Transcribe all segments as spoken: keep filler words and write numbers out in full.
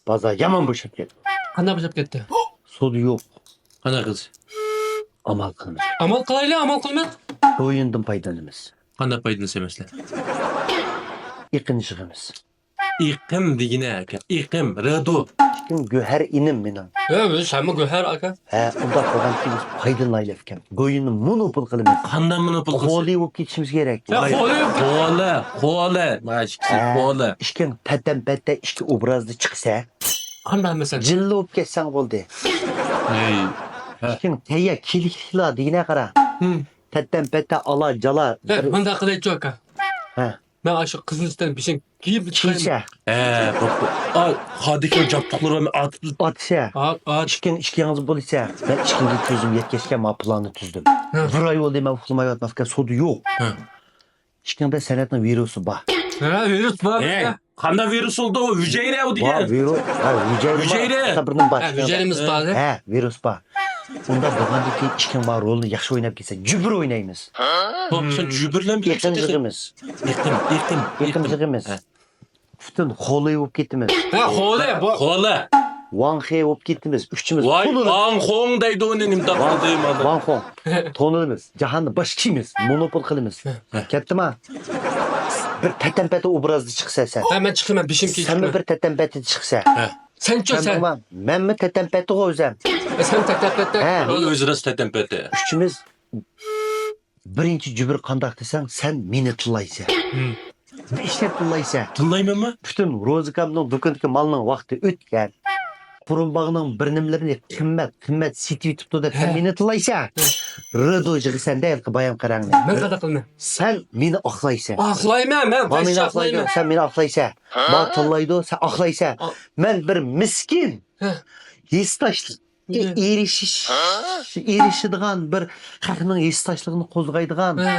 بازار يامان بوشاپ كەتتى. قانداق بوشاپ كەتتى؟ سودا يوق. قانداق قىلىسىز؟ ئامال قىلىمىز. ئامال قىلايلى، ئامال قىلىمىز. دويۇندىن پايدىلىنىمىز. قانداق پايدىلىنىش مەسىلە؟ ئېقىن يىغىمىز. ئېقىم دېگىنە ئاكا، ئېقىم، رېدو. ئىشكىڭ گۆھەر ئىنىم مېنىڭ. ھە، ئۆزى سەنمۇ گۆھەر ئاكا. ھە، ئۇنداق بولغاندىكىن بىز پايدىلىنايلى ئۇكام. دويۇننى مونوپول قىلىمىز. قانداق مونوپول قىلىسىز؟ خولى بولۇپ كېتىشىمىز كېرەك. ھە، خولى. خولى، خولى. مانا ئىككىسى ھە، خولى. ئىشكىڭ تەتەمپەتتە ئىككى ئوبرازدا چىقسا. قانداق مەسىلە؟ جىللا بولۇپ كەتسەڭ بولدى. ھەي. ھە. ئىشكىڭ تەييار كىلىكلىكلا دېگىنە قارا. ھىم. تەتەمپەتتە ئالا جالا. ھە، بىر مۇنداق قىلايچۇ ئاكا. ھە. مەن ئاشۇ قىزىل ئۈستەن بېشىڭ كىيىپ چىقايمەن. كىيسە. ھە، بوپتۇ. ئا، خادىكىڭ جابدۇقلىرى بىلەن ئاتىپ. ئاتسا. ئات، ئات. ئىشكىڭ ئىككى ياڭزا بولسا. مەن ئىشكىڭگە كۆزۈم يەتكەچكە مانا پىلاننى تۈزدۈم. ھە. بىر ئاي بولدى مەن ئۇخلىمايۋاتىمەن، سودا يوق. ھە. ئىشكىڭدە سەنئەتنىڭ ۋىرۇسى بار. ھە، ۋىرۇس بار. ھە، قانداق ۋىرۇس بولدى ئۇ؟ ھۈجەيرە ئۇ دېگەن. بار، ۋىرۇس. ھە، ھۈجەيرە بار. ھۈجەيرە. ھەتتا بىرنىڭ بار. ھە، ھۈجەيرىمىز بار. ھە، ۋىرۇس بار. ئۇنداق بولغاندىن كېيىن ئىشكىڭ مانا رولنى ياخشى ئويناپ كەتسە، جۈبۈر ئوينايمىز. بوپتۇ، سەن جۈبۈرلەن بىر ئېقىن يىغىمىز. ئېقىن، ئېقىن، ئېقىن ئېقىن. يىغىمىز. ھە. پۈتۈن خولى بولۇپ كېتىمىز. ھە، خولى، بۇ. خولى. ۋاڭخې بولۇپ كېتىمىز. ئۈچىمىز ۋاي، تونىلىمىز. ۋاڭخوڭ دەيدۇ ئۇنى، نېمىداق قىلدى مانا. ۋاڭخوڭ. تونىلىمىز. جاھاننى باش كىيىمىز. مونوپول قىلىمىز. ھە. كەتتىما؟ بىر تەتەمپەتى ئوبرازدا چىقسا سەن. ھە، مەن چىقىمەن، بېشىم كىيىپ سەنمۇ چىقىمەن. بىر تەتەمپەتىدە چىقسا. ھە. سەنچۇ سەن؟ مەنمۇ تەتەمپەتىغۇ ئۆزەم. سەن تەتەمپەتتە. ھە. ئۇ ئۆزى راست تەتەمپەتى. ئۈچىمىز بىرىنچى جۈبۈر قانداق دېسەڭ، سەن مېنى تىللايسەن. ھىم. دەھشەت تىللايسەن. تىللايمەنمۇ؟ پۈتۈن روزىكامنىڭ دۇكىنىدىكى مالنىڭ ۋاقتى ئۆتكەن. قۇرۇمباغنىڭ بىر نېمىلىرىنى قىممەت، قىممەت سېتىۋېتىپتۇ دەپ سەن ھە. مېنى تىللايسەن. ھە. رېدو يىغىسەن دە ھېلىقى بايام قاراڭنى. مەن قانداق قىلىمەن؟ سەن مېنى ئاقلايسەن. ئاقلايمەن، مەن مانا مېنى ئاقلايسەن، سەن مېنى ئاقلايسەن. مانا تىللايدۇ، سەن ئاقلايسەن. ئا- مەن بىر مىسكىن. ھە. ھېسداشلىق. ئېرىشىش، ئېرىشىدىغان بىر خەقنىڭ ھېسداشلىقىنى قوزغايدىغان ھە.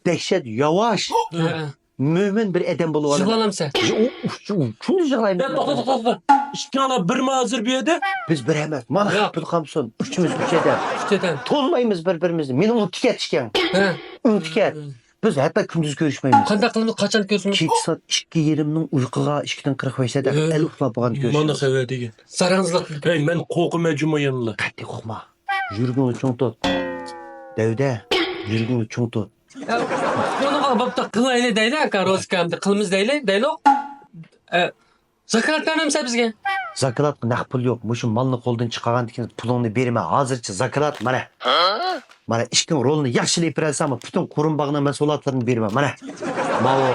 دەھشەت ياۋاش، ھە. مۆمىن بىر ئادەم بولۇۋالىمەن. يىغلىۋالامسەن؟ يو-، ئۇ-، ئۇ-، كۈندۈز يىغلايمەن. يا، توختا، توختا، توختا. ئىككىڭلار بىرمۇ ھازىر بۇ يەردە؟ بىز بىر ئەمەس. مانا ياق. بىر قامسۇن. ئۈچىمىز ئۈچ ئادەم. ئۈچ ئادەم. تونۇمايمىز بىر-بىرىمىزنى. مېنى ئۇنتۇپ كەتتى ئىكەن. ھە. ئۇنتۇپ كەت. بىز ھەتتا كۈندۈز كۆرۈشمەيمىز. قانداق قىلىمىز، قاچان كۆرۈشىمىز؟ كېچە سائەت ئىككى يېرىمنىڭ ئۇيقۇغا ئىككىدىن قىرىق بەشتە دەپ ھە. ئەل ئۇخلاپ بولغان كۆرۈشىمىز. مانا خەۋەر دېگەن. ساراڭزىلىق. ھەي، مەن قورقىمەن جۇما يەنىلا. قەتئىي قورقما. يۈرىكىڭنى چوڭ تۇت. دەۋدە، يۈرىكىڭنى چوڭ تۇت. يا، بۇنىڭغا بوپتۇ، قىلايلى دەيلى، ئاكا، روزىكامدا قىلىمىز دەيلى، دەيلۇق. ئە، زاكالات بەرمەمسە بىزگە؟ زاكالاتقا نەق پۇل يوق. مۇشۇ مالنى قولدىن چىقارغاندىن كېيىن پۇلۇڭنى بېرىمەن. ھازىرچە زاكالات مانا. مانا ئىشكىڭ رولىنى ياخشى ئېلىپ بېرەلسەڭمۇ، پۈتۈن قۇرۇمباغنىڭ مەھسۇلاتلىرىنى بېرىمەن. مانا. ماۋۇ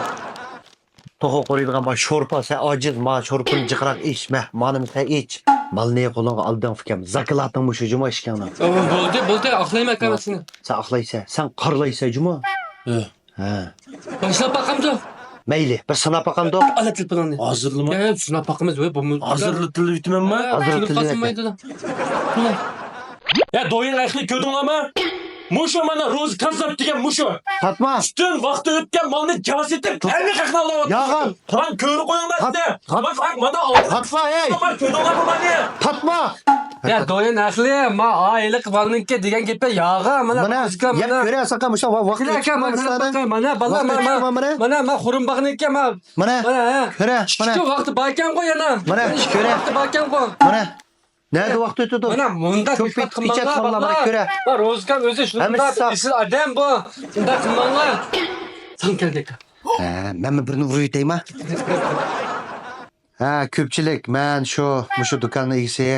توخۇ قورۇيدىغان ما شورپا، سەن ئاجىز، ما شورپىنى جىقراق ئىچ، مە، مانىمۇ سەن ئىچ. مالنى قولۇڭغا ئالدىڭ، ئۇكام. زاكالاتىڭ مۇشۇ جۇما ئىشكىڭنى. ئە، بولدى، بولدى، ئاقلايمەن ئاكا سېنى. سەن ئاقلايسەن، سەن قارلايسەن جۇما. ھە. ھە. باشلاپ باقامدۇ؟ مەيلى، بىر سىناپ باقامدۇ؟ ئالا تېلېفونۇڭنى. ھازىرلىما؟ يا، يا، سىناپ باقىمىز، ۋە، بۇ مۇ-، ھازىرلا تىللىۋېتىمەنما؟ ھە، ھازىرلا تىللىۋەت. قالسىمايدۇ. يا، دويۇن ئەھلى كۆردۈڭلارمۇ؟ مۇشۇ مانا روزى كاززاپ دېگەن مۇشۇ. تارتما. پۈتۈن ۋاقتى ئۆتكەن مالنى جاز ئېتىپ، ھەممە خەقنى ئالىۋاتىدۇ. يالغان. مانا كۆرۈپ قويۇڭلار سىلەر. تارتما. مانا، مانا، تارتما، ھەي. مانا كۆردۈڭلارمۇ مانى؟ تارتما. يا، دويۇن ئەھلى، ما، ھېلىقى بالىنىڭكى دېگەن گېپى ياغا، مانا، مانا، كۆزگە، ياق، مانا. كۆرە ساقا، مۇشۇ ۋاقىت كېلە، ئۆتۈپ كەل، مانا، مانا، مانا، بالا، ماقا، مانا، مانا، مانا، ما، خۇرۇم باغنىڭكى، ما، مانا، مانا، ھە. كۆرە، مانا. ئىككى ۋاقتى باركەنغۇ يەنە. مانا، كۆرە. ۋاقتى باركەنغۇ. مانا. نەدە ۋاقىت ئۆتىدۇ؟ مانا مۇنداق كۆپ پىشپات قىلماڭلار، پىشپات قىلماڭلار، بالىلار. كۆرە. ما، روزىكام ئۆزى شۇنداق ھەممىسى ساق. ئېسىل ئادەم بۇ. شۇنداق قىلماڭلار. ساڭا كەلدى ئاكا. ھە، مەنمۇ بىرنى ئۇرۇۋېتەيما؟ ھە، كۆپچىلىك، مەن شۇ، مۇشۇ دۇكاننىڭ ئىگىسى.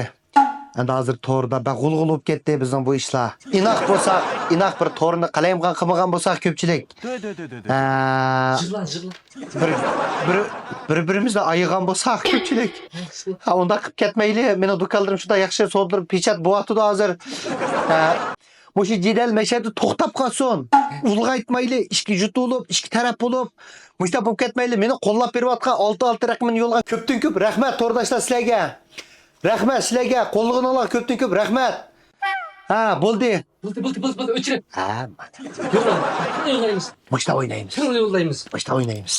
ئەمدى ھازىر توردا بەك غۇلغۇلا بولۇپ كەتتى بىزنىڭ بۇ ئىشلار. ئىناق بولسا، ئىناق بىر تورنى قالايمىقان قىلمىغان بولساق كۆپچىلىك. ھە. يىغلا، يىغلا. بىر، بىر، بىر-بىرىمىزنى ئايىغان بولساق كۆپچىلىك. ھە، ئۇنداق قىلىپ كەتمەيلى. مېنىڭ دۇكانلىرىم شۇنداق ياخشى سودىلىرىم پېچەت بوۋاتىدۇ ھازىر. ھە، مۇشۇ جېدەل مەشەدە توختاپ قالسۇن. ئۇلغايتمايلى، ئىككى جۈت بولۇپ، ئىككى تەرەپ بولۇپ، مۇشۇنداق بولۇپ كەتمەيلى. مېنى قوللاپ بېرىۋاتقان ئالتە، ئالتە رەقىمىنى يوللىغان كۆپتىن كۆپ رەھمەت تورداشلار سىلەرگە. رەھمەت سىلەرگە، قوللىغىنىڭلارغا كۆپتىن كۆپ رەھمەت. ھە، بولدى. بولدى، بولدى، بولدى، بولدى، ئۆچۈرۈڭ. ھە، مانا. يوللاڭ، تېڭ يوللايمىز. مۇشۇنداق ئوينايمىز. تېڭ يوللايمىز. مۇشۇنداق ئوينايمىز.